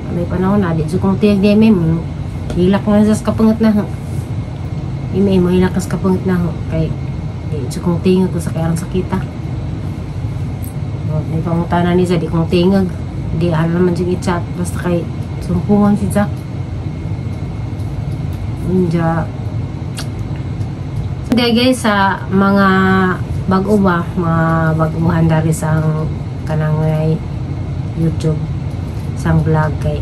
May panahon na di jud kong tiyag di MM. Hilak na sa kapangat na. MM hilak sa kapangat na kay di jud kong tingog sa kay aron sakita. May pangutana ni siya, di kong tingog. Di alam naman siya i-chat. Basta kay sumpungan si Jack. Unja. Hindi guys, sa mga bago ba, mga baguhan dari sa kanang YouTube, sang vlog kay.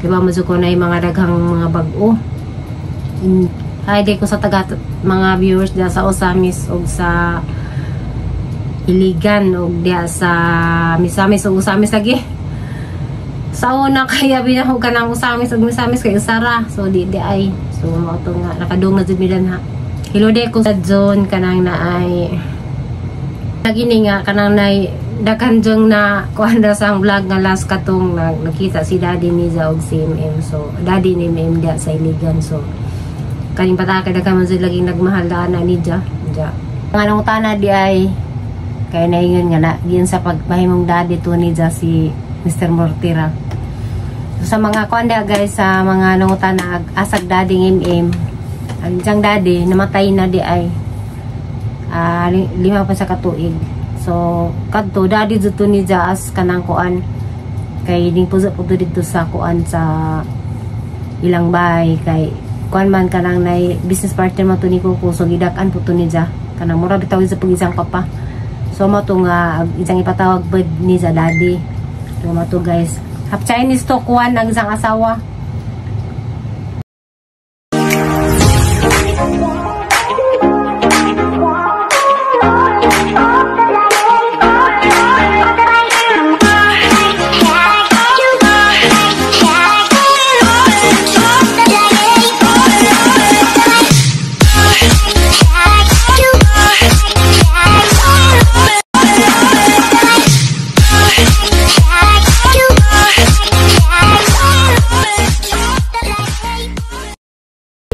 Diba mo ko na yung mga daghang mga bago. Hi day ko sa taga mga viewers diya sa Osamis o sa Iligan o diya sa Misamis o Osamis lagi. Sa una kaya binahog ka ng Osamis o Misamis kay Usara. So di di ay. So mao to nga nakadung na jud milan ha. Hello day ko sa zone kanang na ay nagini nga kanang nay daghan jung na kuan ra sa vlog nga last katong nakita si daddy ni za og si MM. So daddy ni MM diya sa Iligan. So kaning bata kay daghan man jud laging nagmahal na ni ja. Ja. Nga nang tana di ay kay naingon nga na giyon sa pagpahimong daddy to ni ja si Mr. Mortira. So, sa mga kuan dia guys, sa mga nangutana asag daddy MM, ang diyang daddy namatay na di ay 5 pa sa katuig. So kadto daddy dito ni ja as kanang kuan kay ding puso po dito sa kuan sa ilang bahay kay kuan man kanang nay business partner man to ni kuko, so gidak-an po to ni ja kanang mura bitaw sa pag isang papa. So mo to nga isang ipatawag bud ni ja daddy. So mo to guys, half Chinese to kuan ang isang asawa.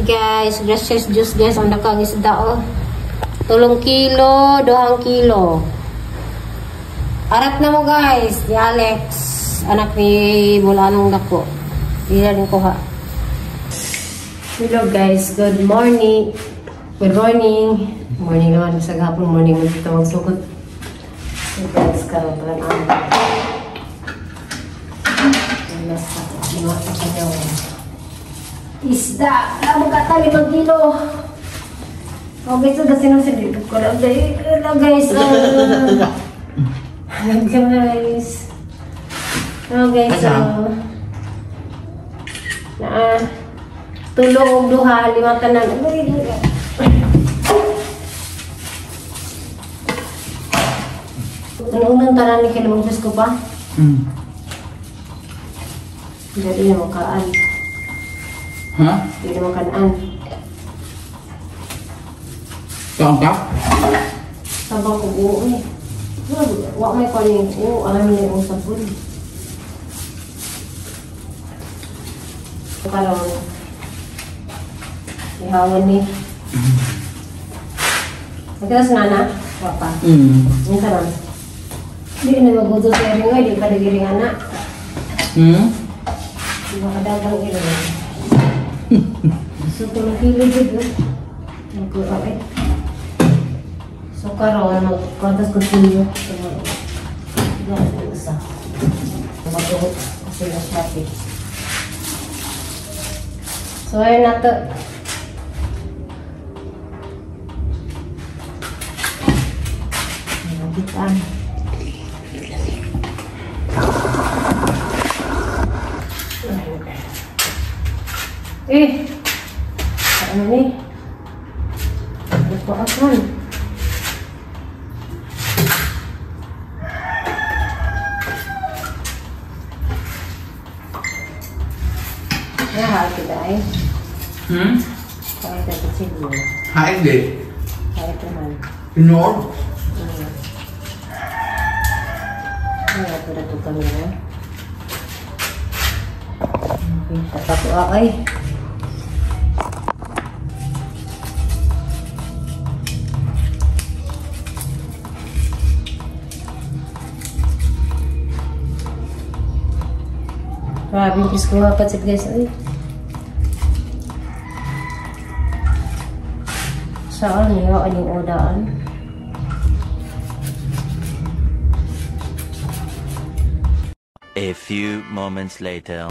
Guys, gracias Diyos guys, ang dakang isda oh. 3 kilo, 2 kilo. Arat na mo guys, ni Alex, anak ni Bulanong dako. Ila din kuha. Hello guys, good morning. Good morning. Morning naman sa gahapon, morning mo dito magsugod. So guys, karon pa lang ang isda, lamo ka 5 kilo. Okay, so kasi nung sinigod ko lang. Hello guys. Guys. Hello guys. Naa. Tulo og duha, 5 tanan. Ano unang tanan ni kay lumabas ko pa? Dali na makaan. Ha? Hindi naman kanaan. Kaon ka? Sabang ko buo eh. Wa may kanin. Oo, alam niya yung sabon. Karon. Ihawan ni. Magkita sa nana? Wa pa. Yung sa nana. Hindi na maguto sa iring ay. Di pa nagiring anak. Di ba kadagang iring? So, 3 kilo dito. Okay. So, karon magkwantas ko kilo. Isa. Mag-uot kasi na Shopee. So, ayun na to. Nagitan. Eh! Ano ni? Nagpaasan. Kaya kita ay? Kaya kita siguro. Hain di? Kaya ito man. Pinor? Kaya ito na ito kami na. Okay, tapato ay. Grabe yung presko nga pansit guys. Ay. Saan niyo? Anong odaan? A few moments later.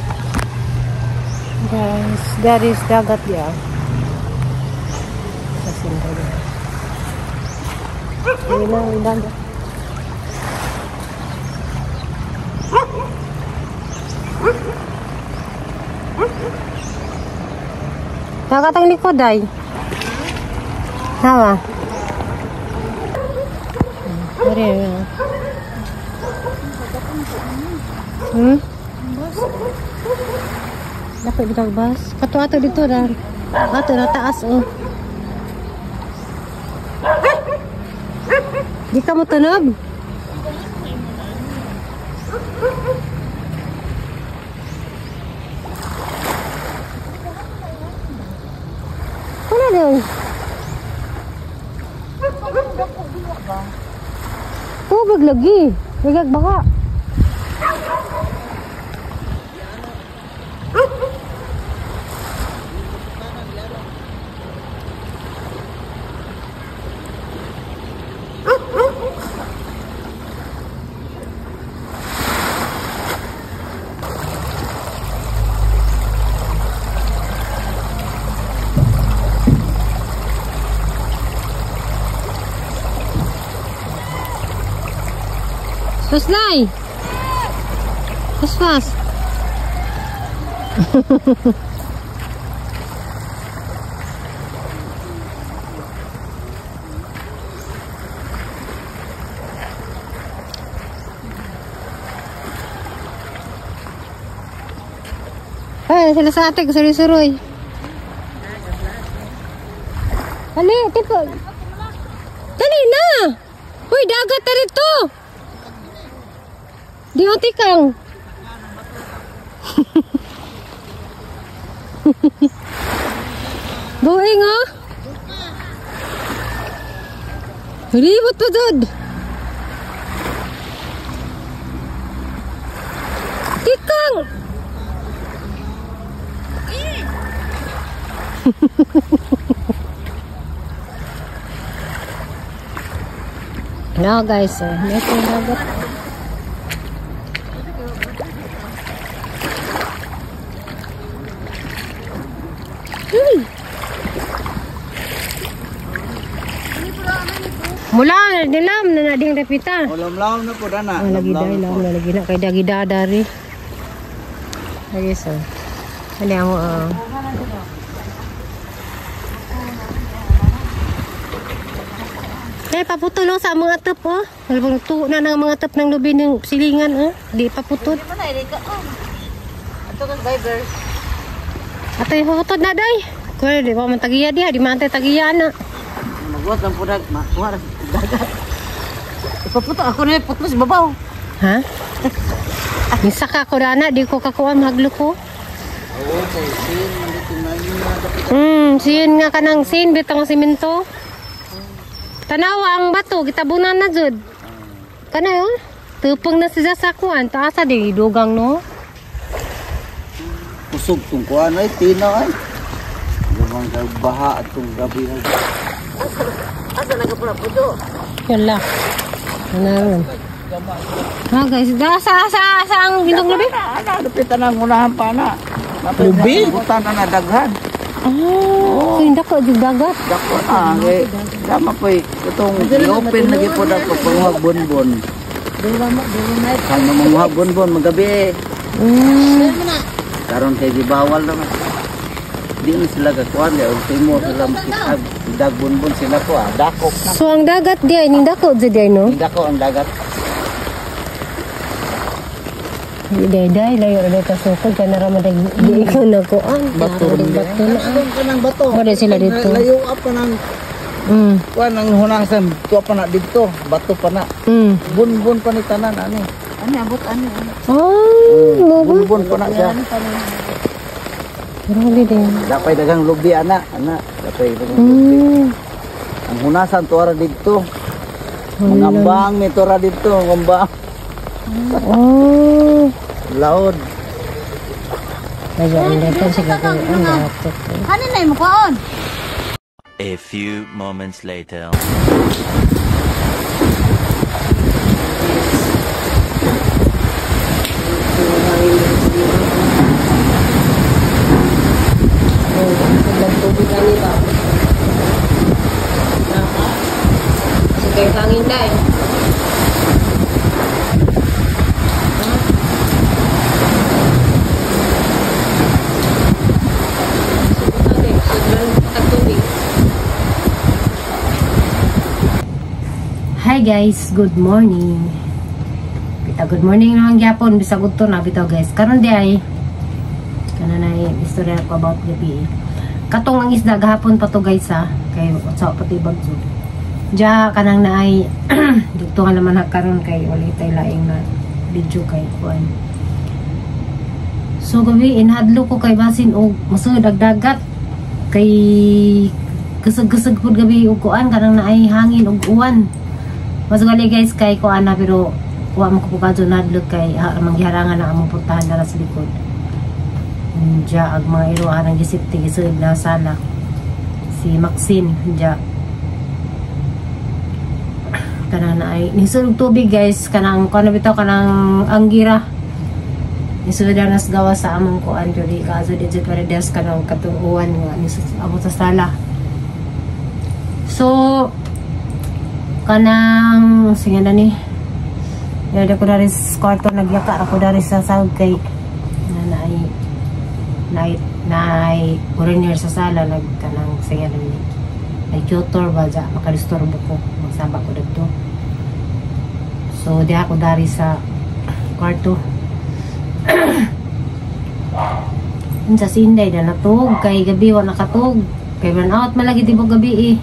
Guys, that is dagat ya. Sa dagat. Ayun na ang dagat. Dagat ang likod ay. Hawa. Hmm? Dapat bitag bas. Kato ato dito ra. Ato na taas oh. Di ka mo tunog? Wala daw. Tubig lagi. Lagag baha. Susnay! Susmas! Ay, sila sa ate, suroy-suroy. Ali, tipo. Dali na! Uy, dagat na rito! Di utikang. Buing oh. Ribot pa dud. Tikang. No guys, may dagat. Mula nilam na nading repita. Ulam-lam na po dana. Oh, lagi dai lam na lagi na kay dagi dadari. Lagi so. Ano ang Eh paputol oh, sa mga atop oh. Halbang tuo na ng mga atop ng lubi ng silingan oh. Di paputol. Ato kang divers. Ato paputol na day. Kuya di ba man tagiya diha, di man tay tagiya na. Magwat lang po na, makuha na dagat. Ipaputo ako na, puto sa babaw. Ha? Nisaka ko na, di ko kakuha maglo ko. Oo, kay sin, nandito na yun na dapat. Sin nga kanang sin, bitong simento. Tanawa ang bato, gitabunan na jud. Kana yun? Tupong na siya sa kuan, taasa di dugang no. Kusog tong kuan ay tina ay. Gamang baha atong gabi. Asa nagapura-puto? Wala. Ano ron? Ha guys, asa ang gindong lubi? Ana, lupitan ang unahan pa na. Lubi? Butan na daghan. Oh, so hindi ko jud dagat. Dako na, kay tama po itong i-open lagi po dako panguhag bonbon. Kang manguhag bonbon magabi. Karon kay gibawal naman. Di na sila kakuan kay og timo sila makitag dag bonbon sila ko ah dako na. So ang dagat di ay ning dako jud ay no. Dako ang dagat. Di day layo ra ka sukod kay nara man di ko na kuan. Bato bato na. Kanang bato. Wala sila dito. Layo pa nang kuan ang hunasan tuwa pa na didto, bato pa na. Bonbon pa ni tanan ani. Ani abot ani. Oh, bonbon pa na siya. Grabe din. Dapay daghang lubi ana, ana, dapay daghang lubi. Ang hunasan tuwa ra didto. Mangambang ni tuwa ra didto, ngambang. Oh. Laod. Medyo ang leton siya gagawin. Ang datot. Kanin na mo kaon. A few moments later. Tubig kami ba? So, kay hangin na eh. Hi guys, good morning. Bitaw good morning naman gyapon bisag udto na bitaw guys. Karon di ay kana na istorya ko about gabi. Katong ang isda gahapon pa to guys ha, kay unsa pa to bagyo. Diya kanang naay dugto nga naman karon kay wala tay laing na video kay kuan. So gabi inhadlo ko kay basin og masud ag dagat kay kusog-kusog pud gabi og kuan kanang naay hangin og uwan. Mas gali guys kay kuan na pero wa mo ko pukadyo nadlok kay manggiharangan na among puntahan dara sa likod. Diya ag mga iro arang gisipti gisud na sala si Maxine diya kanang naay nisud tubig guys kanang kuan bitaw kanang anggira nisud na nas gawa sa among kuan jud kaso di jud paredes kanang katuuan nga nisud abot sa sala. So kanang sige na ni yada ko dari sa kwarto nagyaka ako dari sa sahog kay na naay foreigner sa sala nagkanang sige na ni nag-tutor ba dya makadisturbo ko magsaba ko dito. So di ako dari sa kwarto. Unsa si Inday na natug kay gabi wa nakatug kay run out malagi di gabi eh.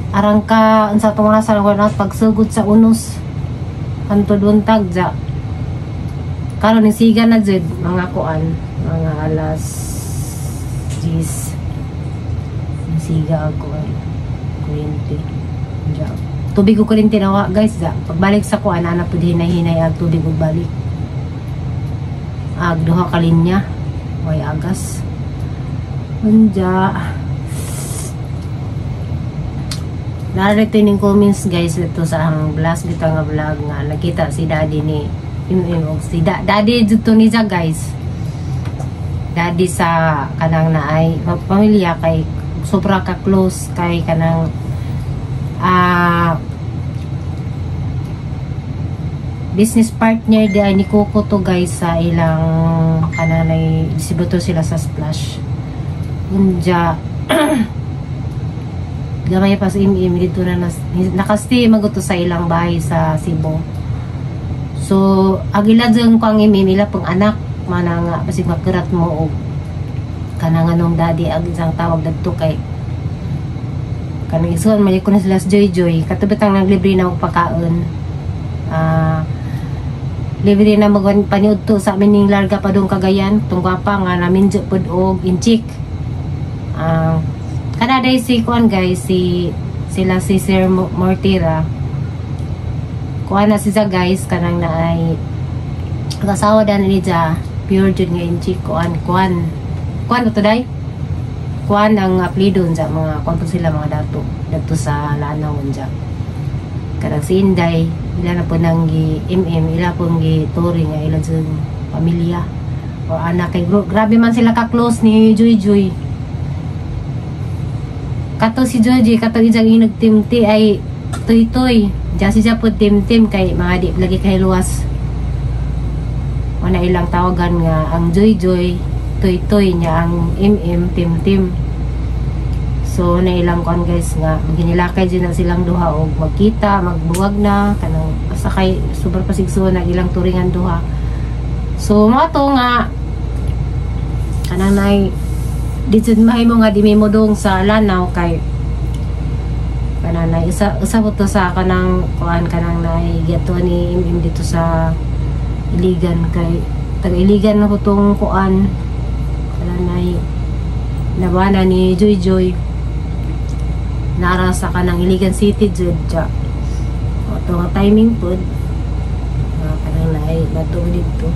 Arang ka unsa tong oras run out pagsugod sa unos hantod untag dya karon ni siga na jud mga kuan mga alas 10 siga ako ay kuryente dya tubig ko kuryente nawa guys dya pagbalik sa kuan ana pud hinay-hinay ag tubig ug balik ag duha ka linya way agas unya. Narito yung comments guys ito sa ang last dito nga vlog nga nakita si daddy ni og si daddy dito ni siya guys. Daddy sa kanang naay pamilya kay sobra ka close kay kanang business partner di ay ni Coco to guys sa ilang kanang ay distributor sila sa Splash. Unja gamay pa sa MM dito na nakastay maguto sa ilang bahay sa Cebu. So agila dyan ko ang MM ila pang anak mana nga basig makurat mo og kanang anong daddy ag isang tawag dadto kay kanang isuon mali ko na sila sa Joy Joy katubitang naglibre na og pagkaon. Libre na mag paniudto sa amin ning larga pa dong Cagayan tong gwapa nga namin pud og inchik. Kana day si kuan guys si sila si Sir Mortira kuan na siya guys kanang naay asawa dan ni ja pure jud nga inchik kuan kuan kuan to day kuan ang apelyido unja mga kuan sila mga dato dato sa Lanao unja kanang si Inday ila na po nang gi MM ila pong gi tori nga ila sa pamilya o anak kay grabe man sila ka close ni Joy Joy. Kato si Joji, kato ijang inog timti ay tuy-tuy. Diyan siya po tim-tim kay mga di lagi kay luwas. Wala ilang tawagan nga ang Joy Joy, tuy-tuy niya ang MM tim-tim. So na ilang kon guys nga ginilakay din na silang duha og magkita, magbuwag na kanang basta kay super pasigsuon na ilang turingan duha. So mga to nga kanang nay dito mahimo nga di mo dong sa Lanao kay kanang na isa usa po to sa kanang kuan kanang nay gato ni MM dito sa Iligan kay taga Iligan na po tong kuan kanang nay nabana ni Joy Joy nara sa kanang Iligan City jud ja ato nga timing pod kanang nay nato dito.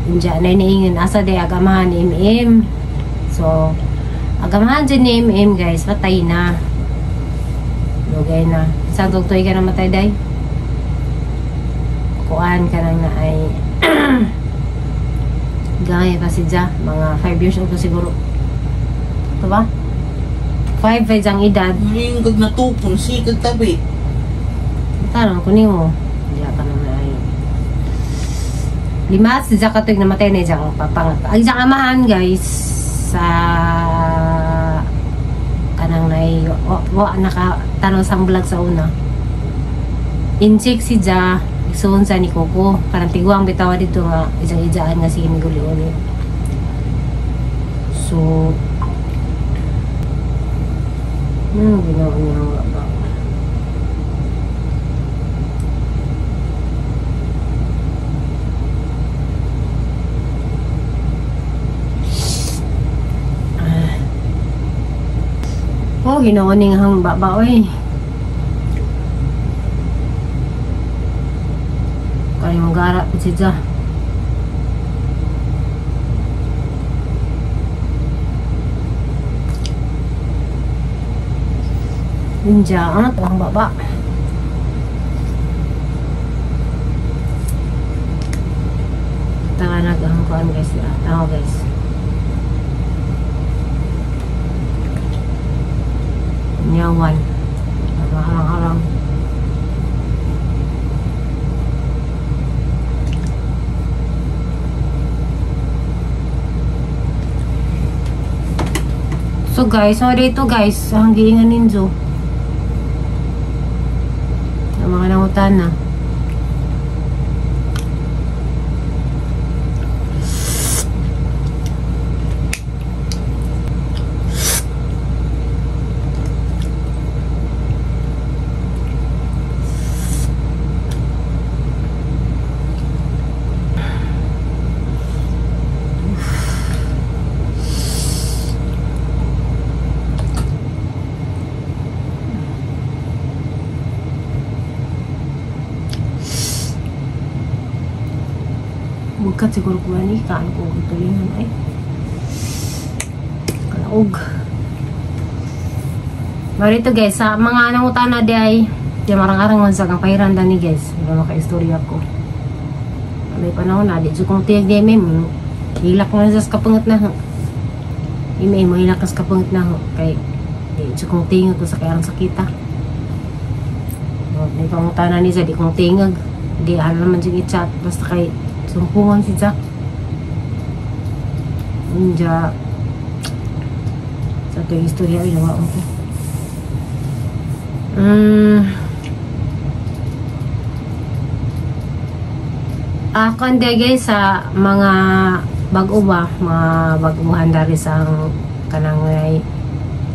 Inja na iniingon asa day agamahan ni MM. So agamahan dyan ni MM guys, patay na. Lugay na. Sa tugtoy ka na matay day. Kuan ka nang na ay gaya pa si Ja, mga 5 years old siguro. Ito ba? 5 pa ang edad. Hindi kag natupon, sikag tabi. Tanong ko nimo. Ja ka nang na ay 5 si Ja katuig namatay na ijang papangat. Ang ijang amahan guys sa kanang nay wa nakatanong sa vlog sa una. Incheck si Ja isuon sa ni Coco. Parang tiguang bitawa dito nga isang ijaan nga sige miguli-uli. So ginawa niya nga ba? Oh, ginawa niya ang baba, oy. Kaya mong gara po si Ja. Ninja, ano ito ang baba? Tanga nag-angkuan guys. Tama guys. Nyawan. Arang-arang. So guys, so dito guys, ang giingan ninyo. Ang mga nangutan na. Bukat siguro ko ni kaan ko tulingan ay kalaog. Marito guys sa mga nangutana di ay di marang-arang man sa kang pahiran dani guys. Wala maka-istorya ko. May panahon na di jud kong tiyag di mem. Hilak na sa kapangat na. Ime mo hilak sa kapangat na kay di jud kong tingog ko sa kay sakita. May pangutana ni sa di kong tingog. Di alam man jud i-chat basta kay sumpungan si Jack. Inja sa ito yung istorya ay nawaon ko. Kundi guys sa mga bag-o ba, mga baguhan dari sa kanang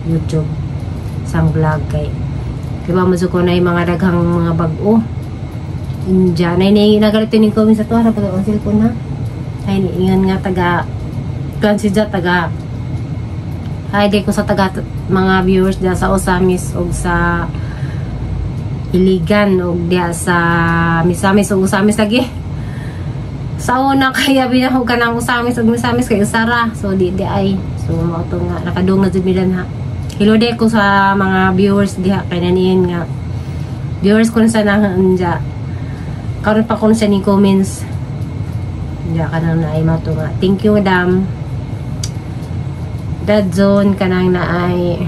YouTube sang vlog kay diba mo ko na yung mga daghang mga bag-o. Inja, na nagalit ni comment sa tuwa pag ang cellphone ha. Ay niingan nga taga kuan si Ja taga. Ay di ko sa taga mga viewers diya sa Osamis og sa Iligan og diya sa Misamis og Osamis lagi. Sa una kaya binahog ka ng Osamis og Misamis kay usara. So di di ay. So mao to nga nakadung na jud mi ha. Hello di ko sa mga viewers diha kay naniin nga viewers ko sa nang anja. Karon pa ko siya ni comments. Hindi ka nang naay mato nga. Thank you, madam. That zone ka nang naay.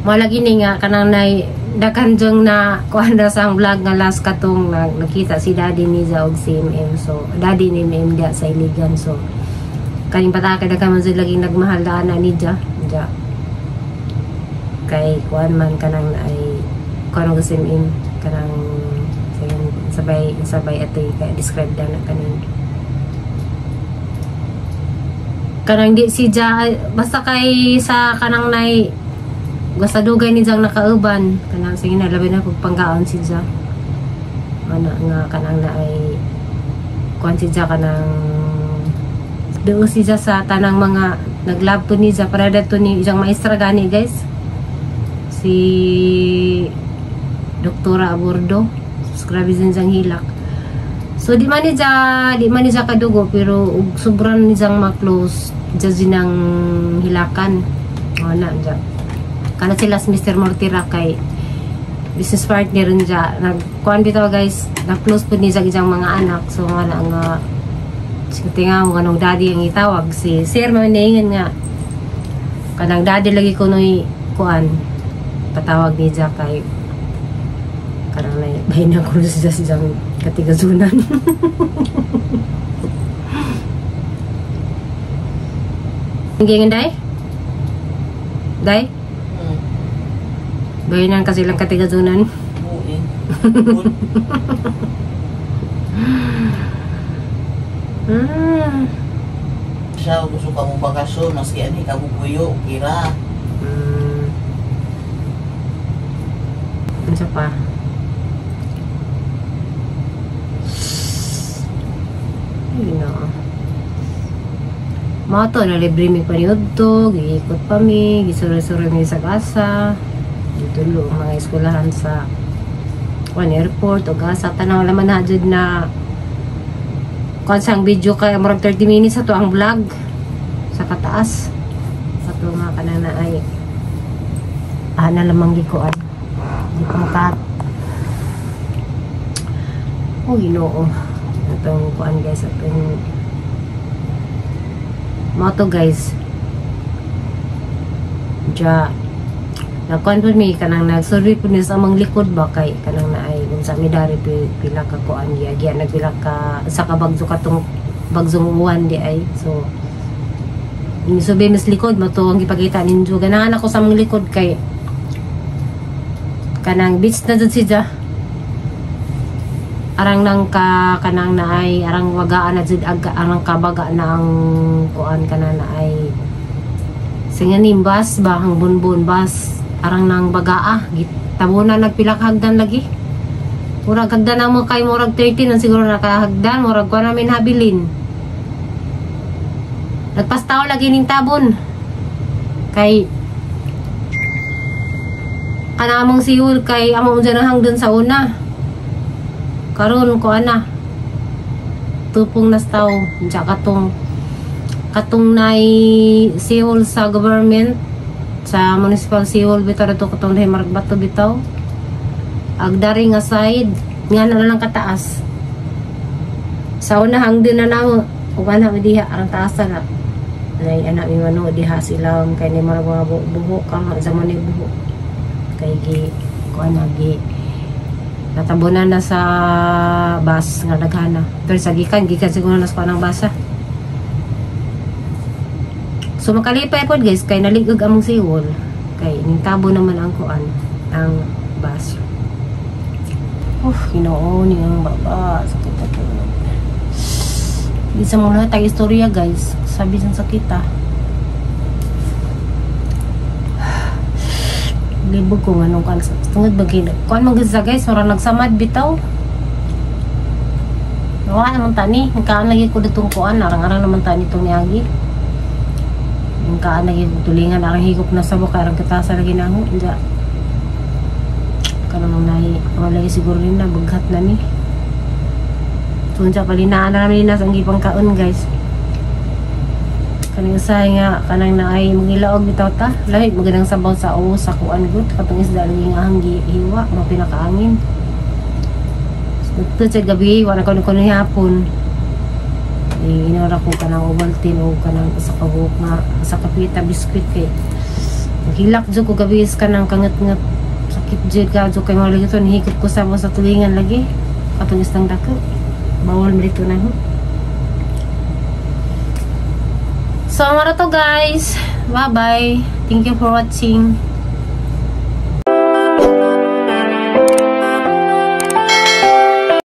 Malagi ni nga kanang naay daghan jung na kuan na sa vlog nga last katong nakita si daddy ni Za og si MM. So daddy ni MM dia sa Iligan. So kaning pataka daghan man jud laging nagmahal daan na ni Ja. Ja. Kay kuan man kanang naay kuan og si MM kanang sabay sabay atoy kay describe dana kaning kanang di si Ja basta kay sa kanang nay basta dugay ni Jang nakauban kanang sige na labi na pagpanggaon si Ja ana nga kanang naay kuan si Ja kanang duo si Ja sa tanang mga naglove to ni Ja para dato ni isang maestra gani guys si Doktora Abordo. Subscribe din sang hilak. So di man ni siya kadugo, pero ug sobran ni siyang ma-close dya sinang hilakan. O na dya. Kana sila si Mr. Mortira kay business partner rin dya. Nagkuan bitaw guys, na-close po niya sa mga anak. So nga na nga tinga mo kanong daddy ang itawag si Sir man nga kanang daddy lagi ko noy kuan patawag ni dya kay kanang nay bahin na ko siya sa katigazunan. Hindi nga day? Day? Bahinan kasi lang katigazunan. Buin. Siya gusto ka mo bakasyon, maski ani ka mo puyo, kira. Ano pa? Ayun na. Mga to, nalibre mi paniudto, giikot pa mi, gisuroy-suroy mi sa gasa. Ditulo ang mga eskwelahan sa one airport o gasa. Tanaw laman na dyan na kung sa video kay murag 30 minutes ato ang vlog sa kataas. Ato nga kanana ay ana lamang gikuan. Di ko makat. Oh, Ginoo. Atong kuan guys, atong moto guys. Ja nagkuan pud mi kanang nagsurvey pud mi sa among likod ba kay kanang naay unsa mi dari pila ka kuan giagya nagpila ka sa ka bagzo katong bagzong uwan di ay. So ni survey mis likod mo to ang gipakita ninyo. Ganahan ako sa among likod kay kanang beach na jud siya. Arang nang ka kanang naay arang wagaan na jud aga arang kabaga na ang kuan kanang naay singanim bas ba ang bunbun bas arang nang bagaa gitabunan nagpila ka hagdan lagi. Murag hagdan na mo kay murag 13 ang siguro nakahagdan murag kuan namin habilin. Nagpastaw lagi ning tabon kay kanamong siul kay amo unsa na hangdan sa una. Karon ko ana tupong nastaw unsa katong nay siul sa government sa municipal siul bitaw to katong dahil maragbato bitaw agdari nga side nga na lang kataas sa una hangdon na namo ug ana diha arang taas na nay ana mi mano diha sila kay ni marag mga buhok ang zaman ni buhok kay gi kuan gi natabunan na sa bus nga daghana pero sa gikan siguro na sa kanang basa. So makalipay pod guys kay naligog among siwol kay ning tabo naman ang kuan ang bus. Ginoo ni ang baba sakit ako. Di sa mga tag istorya guys, sabi sa sakit ah. Libog ko nganong kan tungod bagay kuan man gud sa guys, murag nagsamad bitaw. Wala naman tani, kaan lagi ko ditong kuan, arang-arang naman tani itong niagi. Kaan lagi tulingan arang higop na sabo kay arang katasa lagi na ako. Inja. Kanang nahi, wala lagi siguro rin na baghat na ni. So unsa palinaan na namin na sa gipang kaon guys. Kaning usahay nga kanang naay mangilaog bitaw ta. Lahi magandang sabaw sa uwo sa kuan gud katong isda lagi nga ang gihiwa mo pinakaangin. Dito sa gabi wala ko kuno hapon. Inora ko kanang Ovaltine o kanang usa ka buhok nga usa ka pita biskwit kay hilak jud ko gabi is kanang kangat-ngat sakit jud ka jud kay mo lagi to nihikop ko sa tulingan lagi katong isdang dako. Bawal dito na ho. So, mara to guys. Bye-bye. Thank you for watching.